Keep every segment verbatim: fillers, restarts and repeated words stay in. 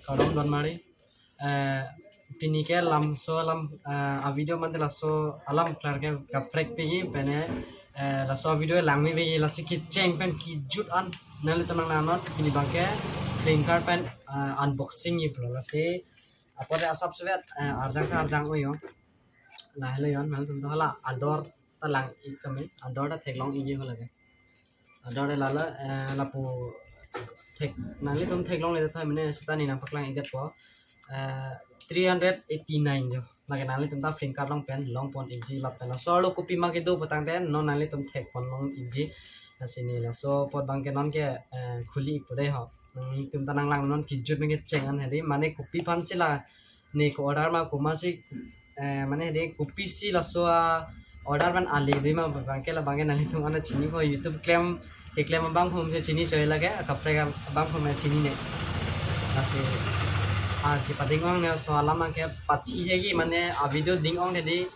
Kardom donmari. Eh, pini ke lamso alam, eh, a video mate laso alam klar ke kaprek piji pene, eh, laso video langme piji lasi kecheng pen kejut an nanglitum nangnanon. Pini abangke Flipkart pen, eh, unboxing ji pulo lasi apot asap suvet, eh, arjang ta arjang oyo. Lahelo yon, nanglitum ta hala ador ta lang-ik tame, ador ta theklong-ikji hala ke. Ador lalo, eh, lapu thek, nanglitum theklongle tha mane seta ne nangpaklang-ikdetpo. Eh, three hundred eighty-nine jo. Lake nanglitum ta Flipkart along pen longpon-ikji lapen laso arlo kopima kedo putangte non nanglitum thekpon long-ikji. Lasi ne laso apot abangke non ke, eh, khuli-ikpo dei ho. Nanglitum ta nanglang non kejut abangke cheng an hedi mane kopi aphansi la ne ko-order ma komatsi, eh, mane hedi kopisi laso a-order pen ale dei ma abangke labangke nanglitum ana chinipo YouTube klem, keklem abang phum si chini choi lake, kaprek abang phum chinine. Lasi, ah, chepading-ong ne laso alam abangke pathi hegi mane a video ding-ong hedi,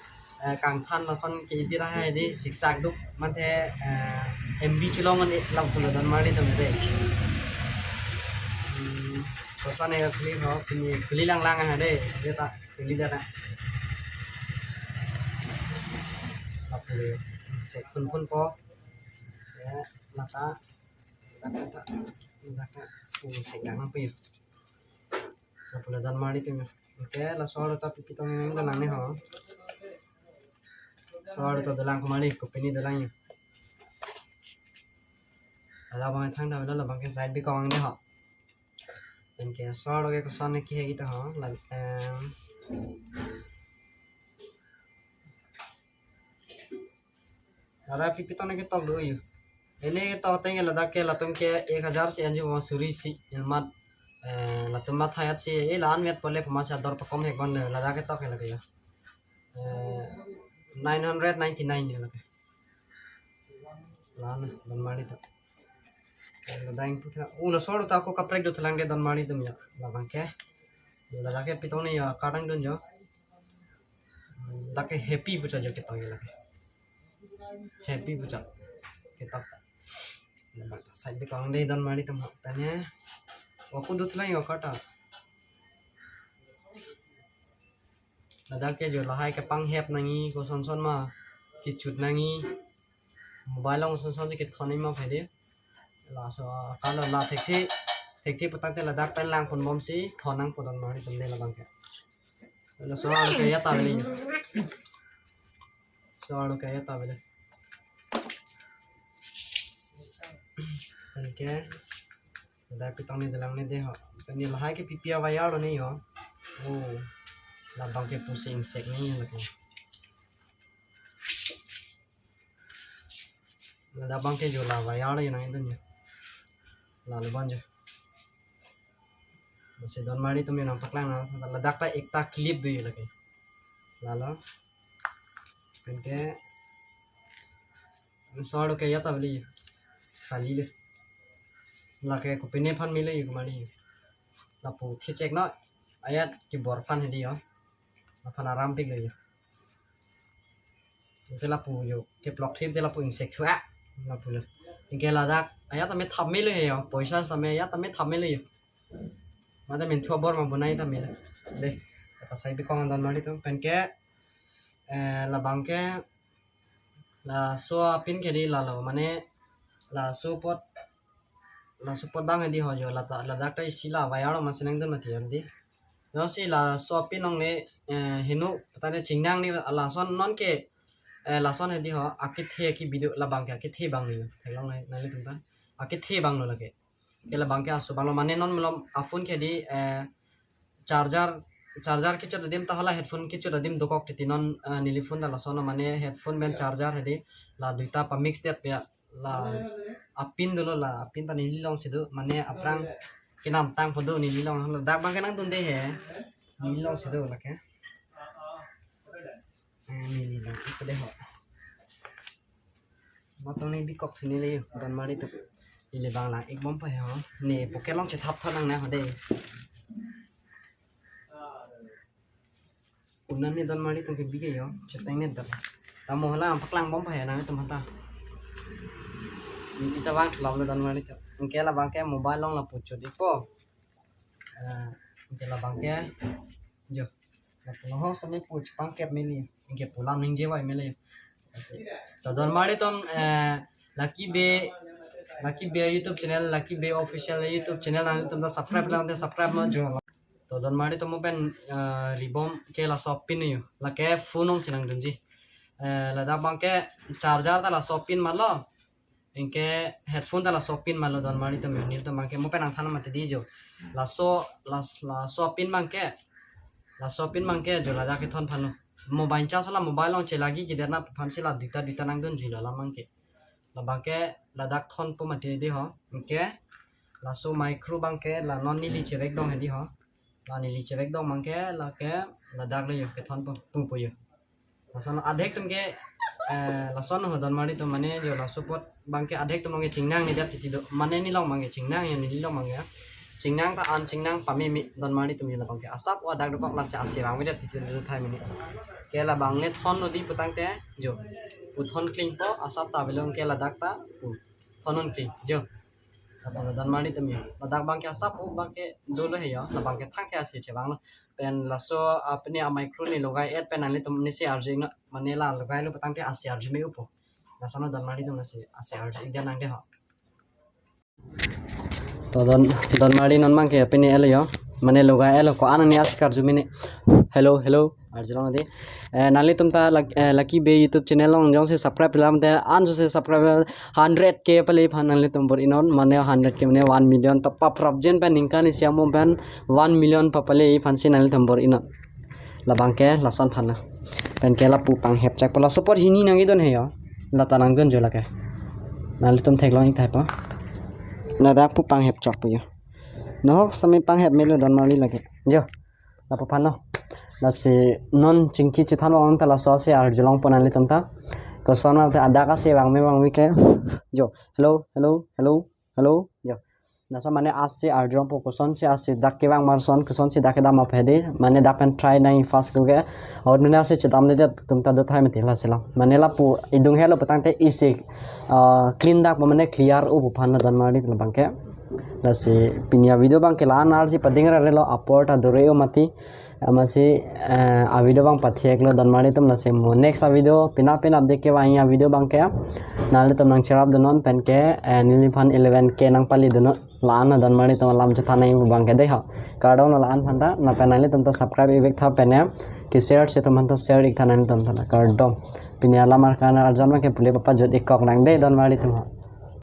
eh, kangthan lason ke-edit ra hedi siksak duk mate, eh, M B cholong ne lam pulo donmari tame dei. Hmm, koson ne khuli ho, khuli, khuli langlang ha dei, dei ta. Sili dana. Lapu se phun phun po. Ya, lata. Lata ta. Lata ta. Ini se dang apa ya? Lapu ladan mari tu ya. Oke, laso arlo ta pipi tong yang dana ne ho. Laso arlo ta dolang kemari, kopine dolang ya. Ada abang thang dah, ada abangke side bi kong dei ho. Anke laso arlo ke koson ne kehegi ta ho, la, em, ada pipi tong ne ketok do yo. Ini ketok teng ladak ke latum ke ek hajar si anji bang suri si ilmat, eh, latum mat hayat si, eh, lan met pole puma si ador pakom hek bon le ladak ketok ke lake ya. Eh, nine hundred ninety-nine ya lake. Lan donmari ta. Ladak ingpu thela. Oh, laso arlo ta ako kaprek do thelang dei donmari tum ya. Labangke. Ladak ke pi tong ne ya, kadang dun ya. Dak ke Happy pu cha jo ketok ya lake. Happy pu cha ketok. Side bi kong dei donmari tum ha. Tanya. Ako do thelang ya kata. Ladak ke jo lahai kepanghep nangji, koson son ma kechut nangji, mobile along koson son si kethon nangji ma phe dei. Laso akalo la thekthe, thekthe putangte ladak pen langpon bom si thon nangpo donmari tum dei labangke. Laso arlo ke ya ta beli. Laso arlo ke ya ta beli. Anke. Ladak pi tong ne dolang ne dei ho. Kani lahai ke pipi a wire lo ne yo. Oh. Labangke pusi ingsek ne yo lake. Ladak abangke jo la wire lo yo nang itu yo. Lalo bon jo. Lasi donmari tum yo nangpaklang na. Ladak ta ekta clip do yo lake. Lalo. Anke laso arlo ke ya ta beli. Kali le. Lake kopine aphan mele yo kemari. Lapu thechek no. Ayat kibor aphan hedi yo. Aphan aram pik le yo. Ante lapu yo. Keplok thip te lapu ingsek thua. Lapu le. Anke ladak. Ayat tame thap mele yo. Poisa tame ayat tame thap mele yo. Mate min thua bor ma bonai tame le. Dei. Kata side bi kong donmari tum penke. Eh, labangke laso apin ke dei lalo, mane laso apot, laso apot abang dei ho jo, lata, ladak ta isi la wire lo ma si nangdun mati dei. Lasi laso apin along ne, eh, heno, pata ne chingnang ne, lason non ke, eh, lason dei ho, akethe ke video labangke, akethe abang ne, theklong ne, nanglitum ta. Akethe abang lo lake. Ke labangke aso abang lo mane non malom a phone ke dei, eh, charger, charger kechot adim ta hala headphone kechot adim dokok titi non, eh, neli phone ta lason mane headphone pen charger hedi la duita pamix det pe la apin dolo la apin ta neli along si do mane aphrang kenamtang pho do neli along ladak abangke nangdun dei he neli along si do lake. Eh, neli along ipo dei ho. Matong ne bikok thuni le yo, donmari tum. Neli abang lang-ik bom pa ho. Ne pocket along chethap thon nang na ho dei. Unan ne donmari tum ke bike yo, cheteng ne dam. Tamo hala paklang bom pa ho nangtum hata. Neli ta vang thulom lo donmari tum. Anke labangke mobile along lapu chot-ikpo. Eh, Anke labang ke, jo, lapu nohok sitame pu chepangkep meli, anke pu lam ningje vai meli. To donmari atum, eh, Lucky Bey, Lucky Bey YouTube channel, Lucky Bey Official YouTube channel nanglitum ta subscribe lang te subscribe non jo. To donmari atum mo pen, eh, ribom ke laso pin yo. Lake phone ong si nangdunji. Eh, ladak abang ke charger ta laso pin malo. Anke headphone ta laso pin malo donmari atum yo. Nelitum abang ke mo pen nangthan mati di jo. Laso, las-, laso pin abang ke. Laso pin abang ke jo ladak kethon aphan lo. Mobile charge la mobile along chelagi kider na aphan si la duita duita nangdunji lo la abang ke. Labang ke ladak thonpo mati di ho. Anke laso micro abang ke la non neli chevek dong hedi ho. La neli chevek dong abang ke lake ladak le yo kethonpo, pupo yo. Lason adhek atum ke, eh, lason ho donmari atum mane jo laso apot abang ke adhek atum abang ke chingnang ni dap titi do. Mane neli along abang ke chingnang ya, neli along abang ya. Chingnang ta an chingnang pameme donmari atum yo labang ke. Asap o adak dokok lasi asi abang me dap titi do thai mene. Ke labang le thon lo di putangte jo. Pu thon klingpo asap ta belong ke ladak ta pu thon non kling jo. Lapu donmari atum yo. Ladak abang ke asap o abang ke dolo he yo. Labang ke thang ke asi chevang lo. Pen laso apni a micro ne logai et pen nanglitum ne si arjing no. Mane la logai lo putangte asi arju me upo. Lason donmari atum lasi asi arju ik dia nang de ho. To don, donmari non abang ke apni el yo. Mane logai el ko an ne asi karju mene. Hello, hello. Arjulong di. Eh, nanglitum ta Luck-, eh, Lucky Bey YouTube channel along jongsi subscribe lam te an jongsi subscribe hundred K pale aphan nanglitum bor-i non mane hundred K mane one million ta paprap jen pen ningkan isi amo pen one million papale aphan si nanglitum bor-i non. Labang ke lason aphan na. Pen ke lapu panghep chakpo laso apot hini nangkedun he yo. Lata nangdun jo lake. Nanglitum theklong ik thaipo. Ladak pu panghep chakpo yo. Nohok sitame panghep melo donmari lake. Jo. Lapu aphan lo. Lasi non chingki chethan ong ta laso asi arjulongpo nanglitum ta. Koson ma te adak asi vangme vangme ke. Jo. Hello, hello, hello, hello. Jo. Laso mane asi arjulongpo kosonsi asi dak kevang ma lason kosonsi dak kedam aphe de. Mane dak pen try nang first ko ke. Aur mane asi chedam de atum ta do thai mati lasi lo. Mane lapu idung helo putangte isi, ah, clean dak mane clear upu aphan la donmari atum abang ke. Lasi pini a video abang ke la-an arji pading ra relo apor ta dore o mati. Amatsi, eh, a video abang pathek lo donmari atum lasi mo next a video pina pina update kevang a video abang ke. Nanglitum nangcherap dun non pen ke, eh, neliphan eleven K nangpali dun non. La-an donmari atum alam chethan nang abang ke de ho. Kardom lo la-an aphan ta, na pen nanglitum ta subscribe ik tha pen ya. Ke share si atum aphan ta share ik tha nanglitum ta na kardom. Pini alam arkan arjan ma ke pule papa jut ik kok nang de donmari atum ho.